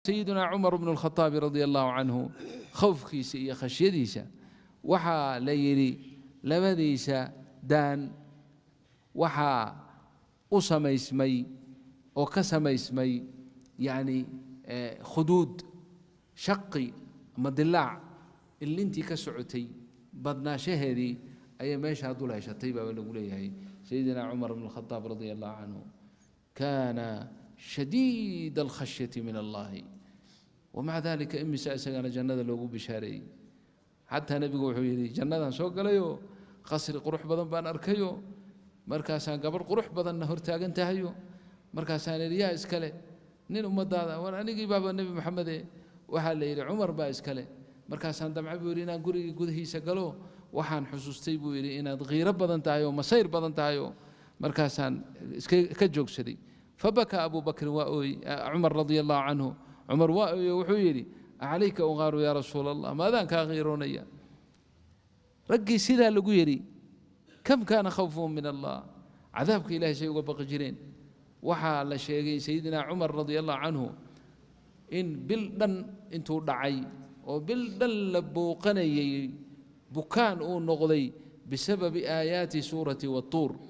Sayiduna Cumar bnu Lkhataabi radia allahu canhu khowfkiisa iyo khashyadiisa waxaa la yidhi labadiisa daan waxaa u samaysmay oo ka samaysmay yacni khuduud shaqi ama dilaac illintii ka socotay badnaashaheedii ayay meeshaa dul heshatay baaba lagu leeyahay. Sayidina Cumar bn Lkhadaab radia allahu canhu kaana shadiid alkhashyati min Allahi, wamaca dalika imisa isagana jannada loogu bishaareeyey. Xataa nebigu wuxuu yidhi jannadaan soo galayoo qasri qurux badan baan arkayo, markaasaan gabadh qurux badanna hortaagan tahayo, markaasaan idhi yaa iskale? Nin ummadaada war anigii baaba Nebi Maxamede. Waxaa la yidhi Cumar baa iskale. Markaasaan damce buu yidhi inaan gurigii gudahiisa galo, waxaan xusuustay buu yidhi inaad khiiro badan tahay oo masayr badan tahay oo markaasaan iska ka joogsaday. Fabakaa Abu Bakrin, waa ooyey Cumar radia allahu canhu. Cumar waa ooye, wuxuu yidhi acalayka uqaaru yaa rasuul Allah, maadaan kaa khiiroonaya? Raggii sidaa lagu yidhi kam kaana khawfuhum min Allah, cadaabka Ilahay say uga baqi jireen. Waxaa la sheegay Sayidina Cumar radia allahu canhu in bil dhan intuu dhacay oo bil dhan la bouqanayey bukaan uu noqday bisababi aayaati suurati Watuur.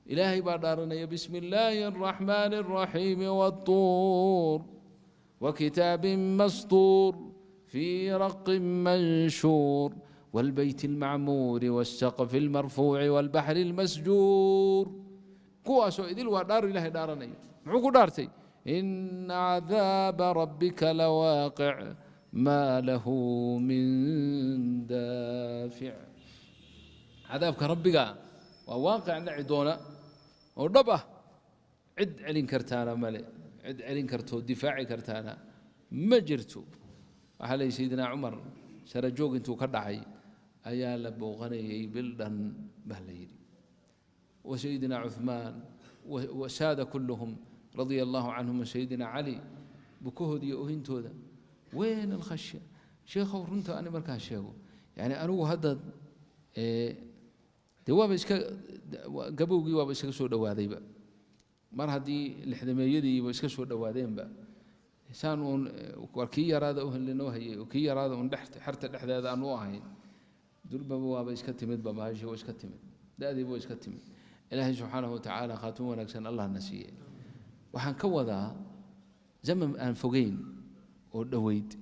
Ilaahay baa dhaaranaya, bismi illaahi araxmaani araxiimi, watuur wakitaabin mastuur fii raqin manshuur والبيت المعمور والسقف المرفوع والبحر المسجور. Kuwaasoo idil waa dhaar Ilahay dhaaranayo. Muxuu ku dhaartay? Ina cadaaba rabbika lawaaqic maa lahu min daafic. Cadaabka rabbiga waa waaqic dhaci doona oo dhab ah, cid celin kartaana male, cid celin kartoo difaaci kartaana ma jirto. Waxaa leeyay Sayidina Cumar sarajoog intuu ka dhacay ayaa la booqanayay bil dhan baa la yidhi. Wa Sayidina Cuثmaan wasaada kulluhum radia allahu canhum, Sayidina Cali bukahooda iyo ohintooda. Weyn alkhashya sheekhow, runta ani markaan sheego yani anigu hadda dee waaba iska gabowgii, waaba iskaga soo dhowaadayba mar haddii lixdameeyadiiba iska soo dhowaadeenba, saan uun war kii yaraada u lanoo hayay oo kii yaraada uun dhex xerta dhexdeeda aan u ahayn, durbaba waaba iska timidba bahashii, waa iska timid da'diiba, waa iska timid. Ilaahay subxaanahu watacaala khaatimo wanaagsan Allah na siiye. Waxaan ka wadaa zaman aan fogeyn oo dhoweyd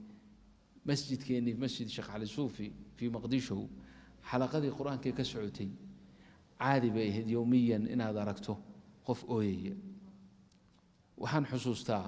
masjidkeennii, Masjid Sheekh Cali Suufi fii Maqdisho, xalaqadii qur-aankee ka socotay caadi bay ahayd yowmiyan inaad aragto qof ooyaya. Waxaan xusuustaa